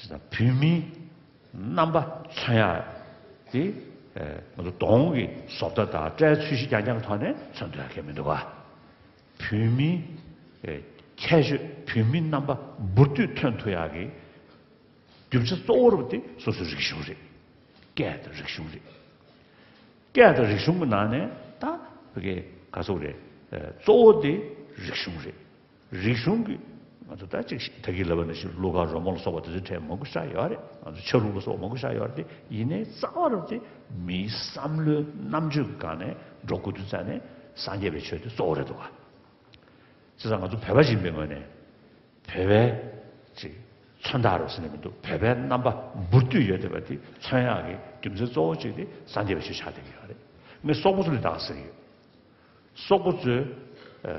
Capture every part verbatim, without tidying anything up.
བོད་མིའི་རྣམ་པ་མཚོན་ཡག་དེ་ང་ཚོ་གདོང་གི་བཟོ་ལྟ་དང་སྐྲའི་ཚོས་གཞི་རྐྱང་རྐྱང་གི་ཐོག་ནས་མཚོན་ཐུབ་ཡག་གི་མི་འདུག་ག་བོད་མིའི་ཁྱད་ཆོས། བོད་མིའི་རྣམ་པ་འབུར་དོད་ཐོན་ཐུབ་ཡག་གི་རྒྱུ་ཆ་གཙོ་བོ་རུ་དེ་སོ་སོའི་རིག་གཞུང་རེད། སྐད་དང་རིག་གཞུང་རེད། སྐད་དང་རིག་གཞུང་གི་ནང་ནས་ད་བོད་སྐད་ག་ཚོད་རེད། གཙོ་བོ་དེ་རིག་གཞུང་རེད། རིག་གཞུང་གི་ང་ཚོ་ད་ཅིག་ད་གིན་ལབ་པ་ནང་བཞིན་གླུ་གར་རོལ་མོ་ལ་སོགས་པ་དེ་ཚོ་ཕྲན་མང་པོ་ཞིག་ཡོད་རེད། ང་ཚོ་ཆ་ལུགས་ལ་སོགས་པ་མང་པོ་ཞིག་ཡོད་རེད་དེ། ཡིན་ནའི་རྩ་བ་རུ་དེ་མིའི་བསམ་བློའི་རྣམ་དཔྱོད་ཀྱི་སྒང་ནས་འགྲོ་དགོས་དུས་ཙང་ནས་སངས་རྒྱས་པའི་ཆོས་དེ་གཙོ་བོ་རེད་འདུག་ག་བྱས་ཙང་ང་ཚོ་བོད་པ་ཡིན་པའི་ངོས་ནས་བོད་པའི་ཅིག་མཚོན་རྟགས་རུ་ཟེར་ནས་མི་འདུག་བོད་པའི་རྣམ་པ་འབུར་དོད་ཡོད་བསྡད་པ་དེ་མཚོན་ཡག་གི་རྒྱུ་མཚན་གཙོ་བོ་གཅིག་དེ་སངས་རྒྱས་པའི་ཆོས་ཆགས་བསྡད་ཀྱི་ཡོད་རེད། ངས་སོག་པོ་ཚོ་ལ་ད་ག་ཟེར་གྱི་ཡོད། སོག་པོ་ཚོས་ཨ་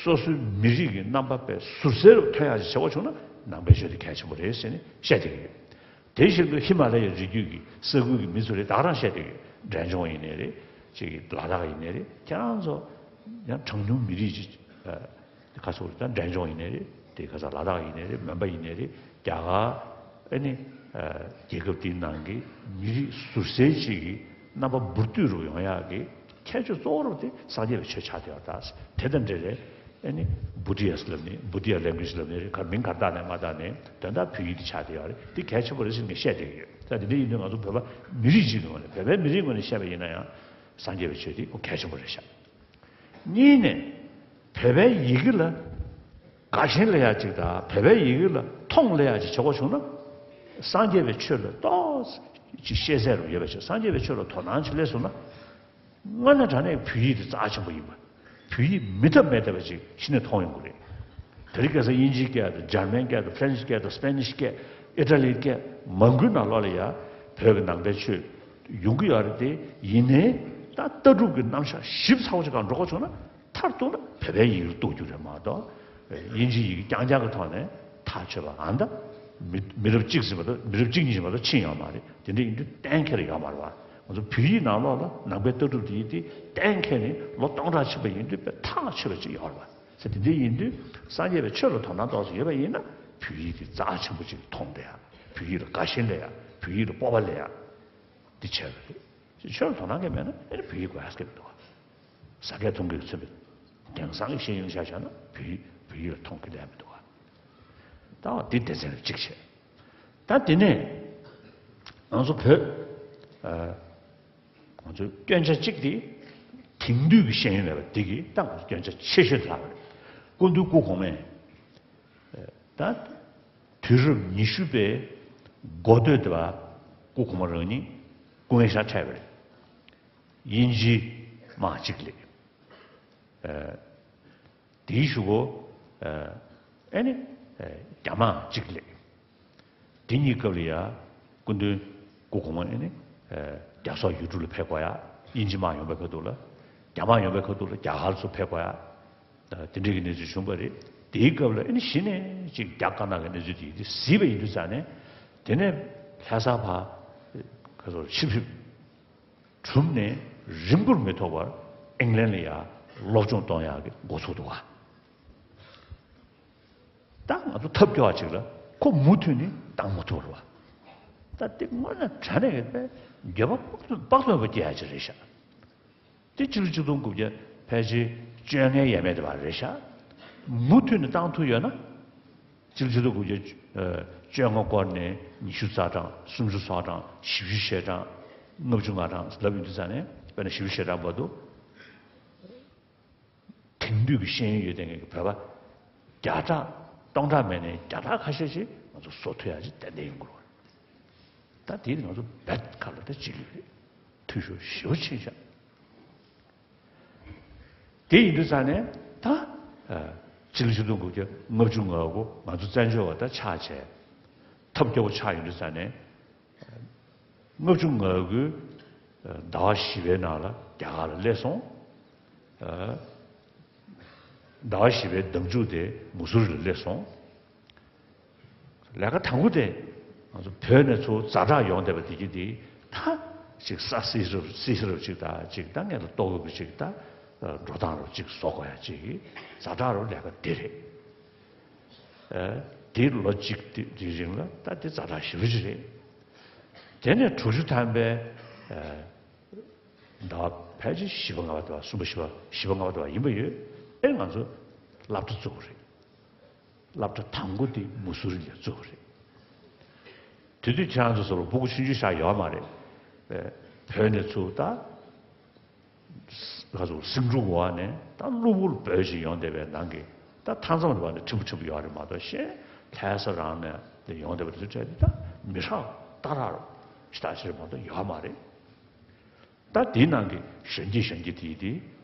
སོ་སོའི་མི་རིགས་ཀྱི་རྣམ་པ་དཔེ་ཟུར་གསལ་རུ་ཐོན་ཡག་ཅིག་བྱེད་དགོས་བྱུང་ན་ནང་པའི་ཆོས་དེ་གལ་ཆེན་པོ་རེད་ཟེར་ནས་བཤད་བསྡད་ཀྱི་ཡོད། དེ་བཞིན་དུ་ཧི་མ་ལ་ཡའི་རི་རྒྱུད་ཀྱི་ས་ཁུལ་གྱི་མི་ཚོ་ལ་ད་ག་རང་བཤད་བསྡད་ཀྱི་ཡོད། འབྲས་ལྗོངས་ཡིན་ནའི་རེད། ཅིག་གི་ལ་དྭགས་ཡིན་ནའི་རེད། ཁྱེད་རང་ཚོ་ཡང་གྲངས་ཉུང་མི་རིགས་ཅིག་ཨ་ཁ་སོགས་ད་འབྲས་ལྗོངས་ཡིན་ནའི་རེད། དེ་ཁ་ས་ལ་དྭགས་ཡིན་ནའི་རེད། མོན་པ་ཡིན་ནའི་རེད། རྒྱ་གར་ཨ་ནི་ཨ་རྒྱལ་ཁབ་དེའི་ནང་གི་མི་རིགས་ཟུར་གསལ་ཅིག་གི་རྣམ་པ་འབུར་དོད་རུ་ཡོང་ཡག་གི་ཁྱད་ཆོས་གཙོ་བོ་རུ་དེ་སངས་རྒྱས་པའི་ཆོས་ཆགས་བསྡད་ཡོད་ད། དེ་དང་འབྲེལ་ཏེ་ཨ་ནི་བུ་དི་ཡ་ལབ་ནི་བུ་དི་ཡ་ལེང་གུ་ཨེཇ་ལབ་ནི་རེད། ག་མིང་ག་རེ་བཏགས་ནས་མ་བཏགས་ནས་དོན་དག་བོད་ཡིག་དེ་ཆགས་བསྡད་ཡོད་རེད། དེ་གལ་ཆེན་པོ་རེད་ཟེར་ནས་བཤད་བསྡད་ཀྱི་ཡོད། ད་དེ་འདྲ་ཡིན་དུས་ང་ཚོ་བོད་པ་མི་རིགས་གཅིག་གི་ངོས་ནས་བོད་པའི་མི་རིགས་ངོས་ནས་བཤད་པ་ཡིན་ན་ཡང་སངས་རྒྱས་པའི་ཆོས་དེ་ཁོ་གལ་ཆེན་པོ་རེད་ཤག་གཉིས་ནས་བོད་པའི་ཡི་གེ་ལ་དགའ་ཞེན་སླེབས་ཡག་ཅིག་དང་བོད་པའི་ཡི་གེ་ལ་མཐོང་སླེབས་ཡག་ཅིག་བྱེད་དགོས་བྱུང་ན། སངས་རྒྱས་པའི་ཆོས་ལ་ཏོག་ཙམ་ཤེས་ཚད་རུ་ཡོད་པ་ཅིག་སངས་རྒྱས་པའི་ཆོས་ལ་དོ་སྣང་ཅིག་སླེབས་སོང་ན། དངོས་གནས་དྲང་གནས་བོད་ཡིག་དེ་རྩ་ཆེན་པོ་ཡིན་པ། བོད་ཡིག་མེད་ཐབས་མེད་བསྡད་པ་ཅིག་གཞི་ནས་མཐོང་ཡོང་གི་རེད། དེ་རིང་ཁ་སང་དབྱིན་ཇིའི་སྐད་དང་འཇར་མན་སྐད་དང་ཧྥ་རན་སི་སྐད་དང་སི་པེ་ནིཤ་སྐད། ཨི་ཊ་ལིའི་སྐད། མང་པོའི་ནང་ལོགས་ལ་ཡ་བོད་ཀྱི་ནང་པའི་ཆོས་ཡོང་གི་ཡོད་རེད་དེ། ཡིན་ནའི་ད་ལྟ་གྲུབ་ཀྱི་རྣམ་གཞག་ཞིབ་ཚགས་པོ་ཅིག་སྒང་འགྲོ་དགོས་བྱུང་ན། མཐར་གཏུགས་ན་བོད་པའི་ཡིག་རུ་གཏུག་རྒྱུ་རེད་མ་གཏོགས། དབྱིན་ཇིའི་ཡི་གེ་རྐྱང་རྐྱང་གི་ཐོག་ནས་ཐག་ཆོད་པ་ཨ་ད་མི་མི་རབས་གཅིག་ཟིན་པ་དང་མི་རབས་གཅིག་གཉིས་ཟིན་པ་དང་ཕྱིན་ཡོད་མ་རེད། དེ་འདྲ་ཡིན་དུས་གཏན་འཁེལ་ཡོད་མ་རེད་པ། ང་ཚོ་བོད་ཡིག་ནང་ལོགས་ལ་ནང་པའི་ལྟ་གྲུབ་དེ་ཡིན་དུས་གཏན་འཁེལ་ནས་ལོ་སྟོང་ཕྲག་ཕྱིན་པ་ཡིན་དུས་དཔེ་ཐག་ཆོད་པ་ཅིག་ཡོད་རེད་པ། ཟེར་དེ་འདྲ་ཡིན་དུས་སངས་རྒྱས་པའི་ཆོས་ལ་དོ་སྣང་ཏོག་ཙམ་ཡོད་པ་ཡིན་ན་བོད་ཡིག་དེ་རྩ་ཆེན་པོ་ཅིག་མཐོང་བསྡད་ཡ། བོད་ཡིག་ལ་དགའ་ཞེན་སླེབས་ཡ། བོད་ཡིག་ལ་སྤོབས་པ་སླེབས་ཡ། འདི་བྱས་པ་རེད། ཆོས་ལ་དོ་སྣང་གང་ཡང་མེད་ན་ཨེ་ནི་བོད་ཡིག་དགོས་ཡག་གི་མི་འདུག་བ། ཟ་སྐད་འཐུང་སྐད་ཀྱིས་མཚོན་པའི་དེང་སང་གི་ཤེས་ཡོན་ཆ་བཞག་ན་བོད་ཡིག་བོད་ཡིག་ལ་མཐོང་གི་ལས་མི་འདུག་བ། ད་བ་འདི་སྡེ་ཚན་གཅིག་བྱས། ད་དེ་ནས་ང་ཚོ་བོད་ཨ་ང་ཚོའི་སྐྱོན་ཆ་གཅིག་དེ་དེང་དུས་ཀྱི་ཤེས་ཡོན་མེད་པ་འདི་གིས་ད་ང་ཚོ་སྐྱོན་ཆ་ཆེ་ཤོས་དེ་ལྷག་པ་རེད། སྐུ་མདུན་སྐུ་གོང་མས་ད་དུས་རབས་ཉི་ཤུ་པའི་འགོ་སྟོད་དེ་བ་སྐུ་གོང་མ་རང་ཉིད་སྐུ་ངལ་ཤག་འཕྲད་པ་རེད། དབྱིན་ཇིའི་དམག་གཅིག་སླེབས། ཨ་དེའི་གཞུག་གུ་ཨ་ཨེ་ནི་ཨ་རྒྱ་དམག་གཅིག་སླེབས། དེ་གཉིས་སྐབས་ལ་ཡ་སྐུ་མདུན་སྐུ་གོང་མ་ཨེ་ནི་ཨ་རྒྱ་སོག་ཡུལ་གྲུ་ལ་ཕེབས་དགོས་ཡ། དབྱིན་ཇི་དམག་ཡོང་བའི་ཁ་ཐུག་ལ། རྒྱ་དམག་ཡོང་བའི་ཁ་ཐུག་ལ་རྒྱ་གར་ཚོ་ཕེབས་དགོས་ཡ། ཨ་དེ་འདྲའི་གི་གནས་ཚུལ་བྱུང་བ་རེད། དེའི་སྐབས་ལ་ཨེ་ནི་གཞི་ནས་ཅིག་རྒྱ་དཀར་ནག་གི་གནས་ཚུལ་དེ་དེ་གཟིགས་པ་ཡིན་དུས་ཙང་ནས། དེ་ནས་ལྷ་ས་ཕར་ཁ་སོར་ཕྱིར་ཕེབས། གྲུབ་ནས་རིང་པོར་མི་ཐོགས་པར་ཨིང་ལན་ལ་ཡ་སློབ་སྦྱོང་གཏོང་ཡག་གི་འགོ་ཚུགས་འདུག་བ། ད་ང་ཚོ་ཐབས་སྐྱོ་བ་ཅིག་ལ་ཁོ་མུ་མཐུད་ནས་བཏང་མ་ཐུབ་རེད་བ། ད་དེ་དངོས་གནས་དྲང་གནས་ཀྱི་དཔེ་འགྱོད་པ་དཔག་ཏུ་དཔག་ཏུ་མེད་པ་སྐྱེ་ཡག་ཅིག་རེད་ཤག་དེ་ཕྱི་ལོ་ཆིག་སྟོང་དགུ་བརྒྱ་ཕལ་ཆེར་བཅོ་ལྔའི་ཡས་མས་དེ་བར་རེད་ཤག་མུ་མཐུད་ནས་བཏང་ཐུབ་ཡོད་ན། ཕྱི་ལོ་ཆིག་སྟོང་དགུ་བརྒྱ་བཅོ་ལྔ་སྐོར་ནས་ཉི་ཤུ་རྩ་གྲངས། སུམ་ཅུ་སོ་གྲངས། བཞི་བཅུ་ཞེ་གྲངས། ལྔ་བཅུ་ང་གྲངས་ལབ་ཡོང་དུས་ཙང་ནས། དཔེར་ན་བཞི་བཅུ་ཞེ་གྲངས་བར་དུ། དེང་དུས་ཀྱི་ཤེས་ཡོན་ཡོད་བསྡད་མཁན་གྱི་བོད་པ་བརྒྱ་ཕྲག་སྟོང་ཕྲག་མེད་ནའི་བརྒྱ་ཕྲག་ཁ་ཤས་ཤིག་ང་ཚོ་བཟོ་ཐུབ་ཡག་ཅིག་ཏན་ཏན་ཡོང་གི་རེད། ད་དེ་ང་ཚོ་བེད་ཁ་ལ་ད་བྱེད་ཀྱི་རེད། འཐུས་ཤོར་ཞེ་པོ་ཕྱིན་ཤག་དེ་ཡིན་དུས་ཙང་ནས་ད་ཨ་ཕྱི་ལོ་ཆིག་སྟོང་དགུ་བརྒྱ་ལྔ་བཅུ་ང་དགུ་ང་ཚོ་བཙན་བྱོལ་བ་ད་ཆགས་བྱས། ཐབས་སྐྱོ་པོ་ཆགས་ཡོང་དུས་ཙང་ནས། ལྔ་བཅུ་ང་དགུའི་ཟླ་བ་བཞི་པའི་ནང་ལ་རྒྱ་གར་ལ་སླེབས་སོང་། ཨ་ཟླ་བ་བཞི་པའི་ཟླ་མཇུག་དེ་མུ་སུ་རི་ལ་སླེབས་སོང་། ལས་ཀ་དང་པོ་དེ་ང་ཚོ་བོད་ནས་ཚུར་ཛ་དྲག་ཡོང་བསྡད་པ་དེ་གྱིས་དེ་ད་ཅིག་ས་བསིལ་རབ་བསིལ་རབ་ཅིག་དང་ཅིག་ད་ངས་ལ་ལྟོ་གོས་པ་ཅིག་ད་འགྲོ་སྟངས་རབ་ཅིག་བཟོ་དགོས་ཡ་ཅིག་ཛ་དྲག་རུ་ལས་ཀ་དེ་རེད། ཨ། དེ་ལོ་གཅིག་དེ་དེའི་རིང་ལ་ད་དེ་ཛ་དྲག་ཞེ་པོ་ཅིག་རེད། དེ་ནས་དྲུག་ཅུ་ཐམ་པའི་ཟླ་བ་ཕལ་ཆེར་བཞི་པ་ལྔ་པ་དང་གསུམ་པ་བཞི་པ་བཞི་པ་ལྔ་པ་དང་ཡིན་པ་ཡོད། ཨེ་ང་ཚོ་སློབ་གྲྭ་བཙུགས་པ་རེད། སློབ་གྲྭ་དང་པོ་དེ་མུ་སུ་རི་ལ་བཙུགས་པ་རེད། དེ་དུས་ཁྱེད་རང་ཚོ་ཚོར་བ་སྤུ་གུ་ཆུང་ཆུང་ཞིག་ཡོད་མ་རེད། བོད་ནས་ཚུར་ད། ང་ཚོ་སེང་འབྲུག་འོག་ནས་ད་གློ་བུར་བོད་ཅིག་ཡོང་བསྡད་པའི་ནང་གི་ད་མཐའ་མཚམས་ལ་བ་ནས་ཁྲི་པོ་ཁྲི་པོ་ཡོད་རེད་མ་གཏོགས་གཞན་ལྷ་ས་རང་ནས་དེ་ཡོང་བསྡད་པ་དེ་ཚོའི་གྲས་དེ་ད་མི་ཧྲག་སྟག་ཧྲག་ཞེ་དྲག་ཞིག་རེད་མ་གཏོགས་ཡོད་མ་རེད། ད་དེའི་ནང་གི་གཞོན་སྐྱེས་གཞོན་སྐྱེས་དེ་དེ་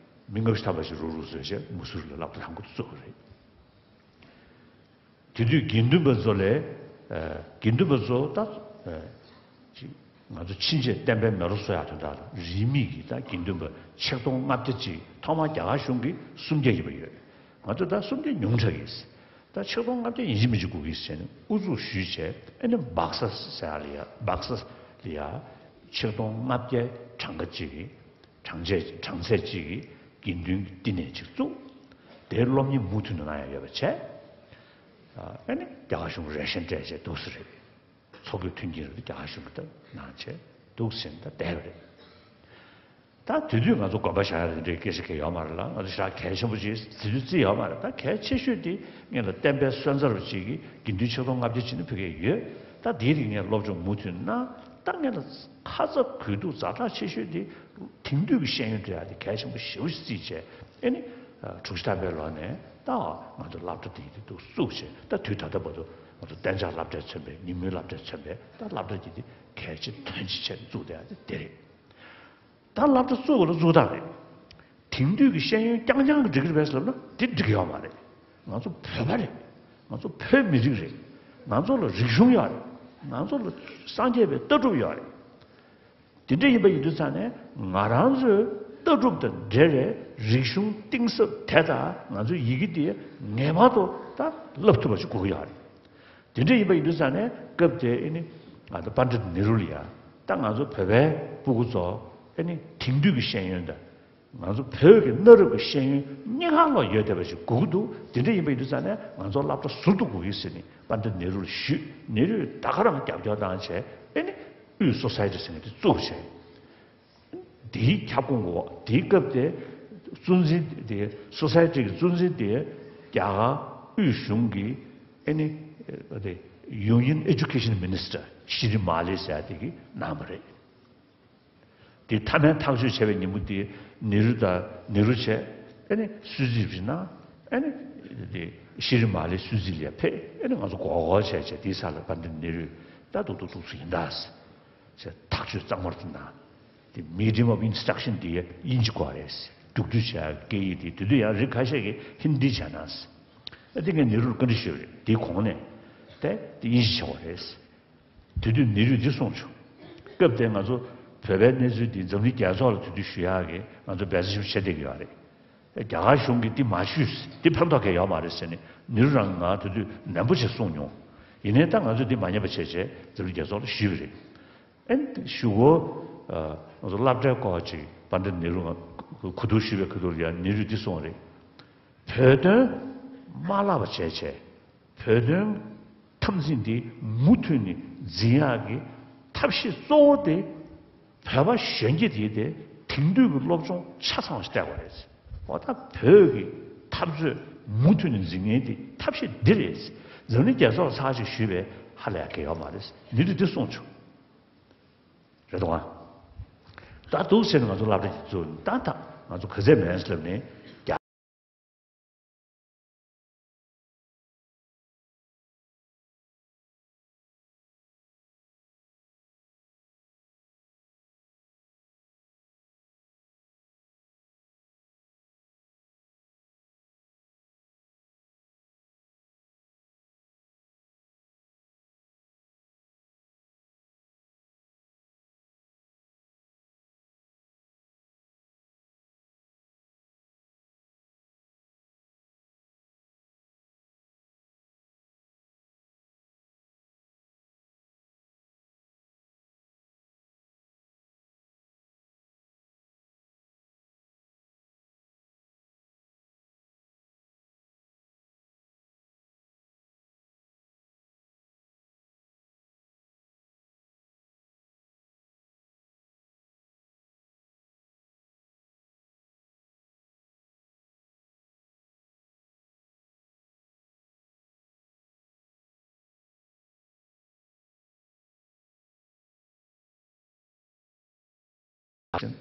མི་ལྔ་བཅུ་ཐམ་པ་ཞིག་རུག་རུག་བཟོས་བྱས་མུ་སུ་རི་ལ་སློབ་གྲྭ་དང་པོ་དེ་བཙུགས་པ་རེད། དེ་དུས་དགེ་འདུན་པ་ཚོ་ལས། ཨ། དགེ་འདུན་པ་ཚོ་ད། ཨ། ཅིག་ང་ཚོ་ཕྱིན་ཆད་བསྟན་པའི་མེ་རོ་གསོ་ཡག་དོན་དག་ལ་རིས་མེད་ཀྱི་ད་དགེ་འདུན་པ་ཆིག་སྟོང་ལྔ་བརྒྱ་ཅིག་ཐོག་མར་རྒྱ་གར་གཞུང་གིས་སུམ་བརྒྱ་ཡིན་པ་ཡོད། ང་ཚོ་ད་སུམ་བརྒྱ་ཉུང་དྲགས་ཡིན། ད་ཆིག་སྟོང་ལྔ་བརྒྱ་ཡིན་གཅིག་མིན་གཅིག་དགོས་ཀྱི་ཟེར་ནས་ཨུ་ཚུགས་ཞུས་བྱས། ཨ་ནི་སྦག་ས་ཟེར་ཡག་ལ་ཡ། སྦག་ས་ལ་ཡ་ཆིག་སྟོང་ལྔ་བརྒྱ་གྲངས་ཀ་ཅིག་གི་གྲངས་ཚད་གྲངས་ཚད་ཅིག་གི་དགེ་འདུན་བསྟི་གནས་ཅིག་བཙུགས། དེའི་སློབ་གཉེར་མུ་མཐུད་ནས་གནང་ཡག་ཡོད་པ་བྱས། ཨ་ནི་རྒྱ་གར་གཞུང་རེ་ཤན་སྤྲད་བྱས་འདུག་སེ་རེད། མཚོ་བོད་མཐུན་རྐྱེན་རེད། རྒྱ་གར་གཞུང་གིས་ད་གནང་བྱས་འདུག་ཟེར་ནས་ད་བསྡད་པ་རེད། ད་དེ་དུས་ང་ཚོ་དགོངས་པ་བཞག་ཡག་དེ་འདྲའི་སྐད་ཆ་གང་ཡང་ཡོད་མ་རེད་ལ། ང་ཚོ་ཞེ་དྲག་གལ་ཆེན་པོ་ཅིག་བརྩི་དུས་བརྩི་ཡོད་མ་རེད། ད་གལ་ཆེ་ཤོས་དེ་སྔོན་ལ་བསྟན་པའི་སོན་རྩ་རུ་ཅིག་གི་དགེ་འདུན་ཆིག་སྟོང་ལྔ་བརྒྱ་ཅིག་ནི་ཕ་གིར་ཡོད། ད་དེའི་རིགས་ངས་སློབ་སྦྱོང་མུ་མཐུད་གནང་། ད་སྔོན་ལ་ཁ་ཚ་དགོས་གཏུགས་ཛ་དྲག་ཆེ་ཤོས་དེ་དེང་དུས་ཀྱི་ཤེས་ཡོན་སྤྲད་ཡག་དེ་གལ་ཆེན་པོ་ཞེ་པོ་ཅིག་བརྩིས་བྱས། ཨེ་ནི། ཨ། དྲུག་ཅུ་ཐམ་པའི་ལོ་ནས་ད་ང་ཚོ་སློབ་གྲྭ་དེ་དེ་འདུག་བཙུགས་བྱས། ད་དུས་ད་ལྟ་བར་དུ་ང་ཚོ་གཏན་འཇགས་སློབ་གྲྭས་མཚོན་པའི་ཉིན་མོའི་སློབ་གྲྭས་མཚོན་པའི་ད་སློབ་གྲྭ་དེ་དེ་གལ་ཆེ་དོན་ཆེ་བྱས་བཙུགས་བསྡད་ཡག་དེ་དེ་རེད། ད་སློབ་གྲྭ་བཙུགས་པ་ལ་བཙུགས་སྟངས་རེད། དེང་དུས་ཀྱི་ཤེས་ཡོན་རྐྱང་རྐྱང་གིས་འགྲིག་གི་རེད་པས་ཟེར་ལབ་ན་དེ་འགྲིག་གི་ཡོད་མ་རེད། ང་ཚོ་བོད་པ་རེད། ང་ཚོ་བོད་མི་རིགས་རེད། ང་ཚོ་ལ་རིག་གཞུང་ཡོད་རེད། ང་ཚོ་ལ་སངས་རྒྱས་པའི་ལྟ་གྲུབ་ཡོད་རེད། དེ་འདྲ་ཡིན་པ་ཡིན་དུས་ཙང་ནས་ང་རང་ཚོའི་ལྟ་གྲུབ་དང་འབྲེལ་བའི་རིག་གཞུང་གཏིང་ཟབ་དེ་དང་ང་ཚོའི་ཡི་གེ་དེ་ངེས་པར་དུ་ད་བསླབ་ཐུབ་པ་ཞིག་དགོས་ཀྱི་ཡོད་རེད། དེ་འདྲ་ཡིན་པ་ཡིན་དུས་ཙང་ནས་སྐབས་དེ་ཨེ་ནི་ང་ཚོ་པཎྜི་ཏ་ནེ་རུ་ལ་ཡ། ད་ང་ཚོ་བོད་པའི་སྤུ་གུ་ཚོ་ཨེ་ནི་དེང་དུས་ཀྱི་ཤེས་ཡོན་དང་། ང་ཚོ་བོད་ཀྱི་གནའ་རབས་ཀྱི་ཤེས་ཡོན་གཉིས་ཀ་ལ་ཡོད་བསྡད་པ་ཞིག་དགོས་ཀྱི་འདུག་དེ་འདྲ་ཡིན་པ་ཡིན་དུས་ཙང་ནས་ང་ཚོ་སློབ་གྲྭ་ཟུར་དུ་དགོས་ཀྱི་ཟེར་ནས་པཎྜི་ཏ་ནེ་རུ་ལ་ཞུས། ནེ་རུས་ད་ག་རང་རྒྱབ་སྐྱོར་བཏང་བྱས། ཨེ་ནི་དབུས་སོ་སའི་ཊི་ཟེར་མཁན་དེ་བཙུགས་བྱས། དེའི་ཁྱབ་ཁོངས་འོག་དེའི་སྐབས་དེ་གཙོ་འཛིན་དེ། སོ་སའི་ཊི་གི་གཙོ་འཛིན་དེ་རྒྱ་གར་དབུས་གཞུང་གི་ཨེ་ནི་དེ་Union Education Minister ཤི་རི་མ་ལི་ཟེར་ཡག་དེ་གིས་གནང་བ་རེད། དེ་མཐའ་མའི་ཐག་གཅོད་བྱས་པའི་ཉིན་མོ་དེ་ནེ་རུ་དང་ནེ་རུ་བྱས། ཨེ་ནི་སུད་སི་བྱས་ན། ཨེ་ནི་དེ་ཤི་རི་མ་ལི་སུད་སི་ལ་ཕེབས། ཨེ་ནི་ང་ཚོ་མགོ་སྐོར་བྱས་བྱས་དེའི་ས་ལ་པཎྜི་ཏ་ནེ་རུས་ད་འདུག་འདུག་འདུག་སེ་ཡིན་ད་ཟེར་ཐག་གཅོད་གཙང་མ་རུ་གནང་། དེ་Medium of Instruction དེ་དབྱིན་ཇི་དགོས་རེད། རྒྱུགས་སྤྲོད་བྱ་སྐད་ཡིག་དེ་དེ་དུས་ཡང་རིགས་ཁ་ཤས་ཀྱིས་ཧིན་དི་བྱས་ན་ཟེར། ཨ། དེ་ངས་ནེ་རུ་ལ་བཀའ་འདྲི་ཞུས་པ་རེད། དེའི་གོང་ནས་དེ་དེ་དབྱིན་ཇི་བྱེད་དགོས་རེད་ཟེར། དེ་དུས་ནེ་རུས་འདི་གསུངས་བྱུང་། སྐབས་དེ་ང་ཚོ་བོད་པའི་གནས་ཚུལ་འདི་འཛམ་གླིང་རྒྱལ་ཚོགས་ལ་དེ་དུས་ཞུ་ཡག་གི་ང་ཚོ་འབད་བརྩོན་ཞེ་པོ་བྱེད་བསྡད་ཀྱི་ཡོད་རེད། རྒྱ་གར་གཞུང་གིས་འདི་མ་ཞུས། འདི་ཕན་ཐོགས་གང་ཡང་ཡོད་མ་རེད་ཟེར་ནས་ནེ་རུ་རང་ང་དེ་དུས་ནན་པོ་བྱས་གསུངས་མྱོང་། ཡིན་ནའི་ད་ང་ཚོས་འདི་མ་ཉན་པ་བྱས་བྱས་འཛམ་གླིང་རྒྱལ་ཚོགས་ལ་ཞུས་པ་རེད། ཨེ་ནི་ཞུ་གོ། ཨ། ང་ཚོ་སློབ་གྲྭའི་སྐོར་ཅིག་པཎྜི་ཏ་ནེ་རུ་ང་གོ་བསྡུར་ཞུས་པའི་ཁ་ཐུག་ལ་ཡ་ནེ་རུས་འདི་གསུངས་རེད། བོད་དོན་མ་བརླག་པ་བྱས་བྱས། བོད་དོན་འཐབ་འཛིང་འདི་མུ་མཐུད་ནས་འཛིན་ཡག་གི་ཐབས་ཤེས་གཙོ་བོ་དེ་བོད་པ་གཞོན་སྐྱེས་དེ་དེ་དེང་དུས་ཀྱི་སློབ་སྦྱོང་ཆ་ཚང་བ་ཞིག་སྤྲད་དགོས་རེད། འོ་ད་བོད་ཀྱི་འཐབ་རྩོད་མུ་མཐུད་ནས་འཛིང་མཁན་དེ་ཐབས་ཤེས་འདི་རེད། འཛམ་གླིང་རྒྱལ་ཚོགས་ལ་ཚར་གཅིག་ཞུས་པས་ཧ་ལས་ཡག་གི་ཡོད་མ་རེད། འདི་འདི་འདི་གསུངས་བྱུང་། རེད་དོ། ད་འདུག་ཟེར་ནས་ང་ཚོ་སློབ་གྲྭ་དེ་བཙུགས། ད་ད་ང་ཚོ་ག་ཚད་མེད་ཟེར་ལབ་ནས་རྒྱ།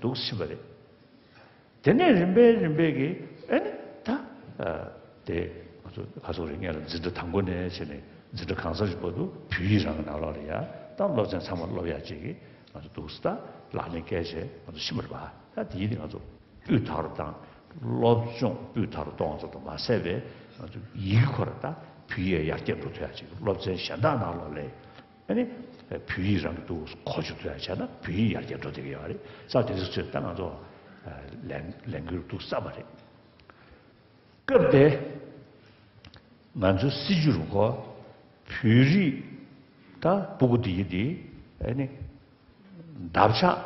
འདུག་ཕྱིན་པ་རེད། དེ་ནས་རིམ་པས་རིམ་པས་ཀྱིས་ཨེ་ནི་ད་ཨ་དེ་ང་ཚོ་ག་ཚོད་རེད། སྔོན་ལ་འཛིན་གྲྭ་དང་པོ་ནས་བྱས་ནས་འཛིན་གྲྭ་གང་ས་ཅིག་བར་དུ་བོད་ཡིག་རང་གི་ནང་ལོགས་ལ་ཡ་ད་སློབ་ཚན་ཚང་མ་སློབ་ཡག་ཅིག་གིས་ང་ཚོ་འདུག་སེ་ད་ལག་ལེན་བཀལ་བྱས་ང་ཚོ་ཕྱིན་པ་རེད་པ། ད་དེ་ཡིན་དུས་ང་ཚོ་སྤུས་དག་རུ་བཏང་། སློབ་སྦྱོང་སྤུས་དག་རུ་གཏོང་ཚོ་དང་མ་ཟད་པའི་ང་ཚོ་ཡི་གེ་ཁོ་ར་ད་བོད་ཡིག་ཡར་རྒྱས་འགྲོ་ཐུབ་ཡག་ཅིག་སློབ་ཚན་གཞན་དག་ནང་ལོགས་ལ་ཨ་ནི་བོད་ཡིག་རང་གི་འདུག་གོ་ཆོད་ཐུབ་ཡག་བྱས་ན་བོད་ཡིག་ཡར་རྒྱས་འགྲོ་བསྡད་ཀྱི་ཡོད་རེད། ས་དེ་ཚོ་ཚོས་ད་ང་ཚོ་ལས་ལས་འགུལ་འདུག་བསམ་པ་རེད། སྐབས་དེ་ང་ཚོའི་སྲིད་བྱུས་རུ་ཁོ་བོད་རིགས་ད་སྤུ་གུ་དེ་ཡི་དེ་ཨ་ནི་འདབ་ཆགས་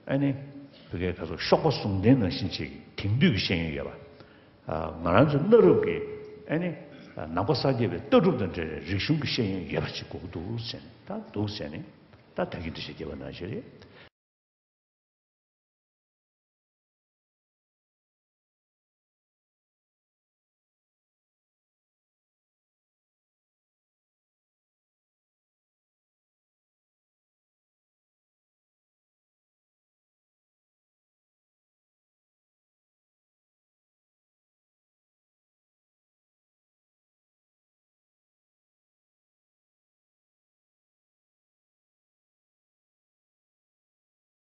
ཨ་ནི་བོད་སྐད་ཁ་སོགས་གཤོག་པ་ཟུང་ལྡན་ནང་བཞིན་ཅིག་དེང་དུས་ཀྱི་ཤེས་ཡོན་ཡོད་པ། ཨ་ང་རང་ཚོ་གནའ་རབས་ཀྱི་ཨ་ནི་ནང་པ་སངས་རྒྱས་པའི་ལྟ་གྲུབ་དང་འབྲེལ་བའི་རིག་གཞུང་གི་ཤེས་ཡོན་ཡོད་པ་ཅིག་དགོས་ཀྱི་འདུག་ཟེར་ནས་ད་འདུག་ཟེར་ནས་ད་ད་གིན་འགྲེལ་བཤད་བརྒྱབ་པ་ནང་བཞིན་རེད།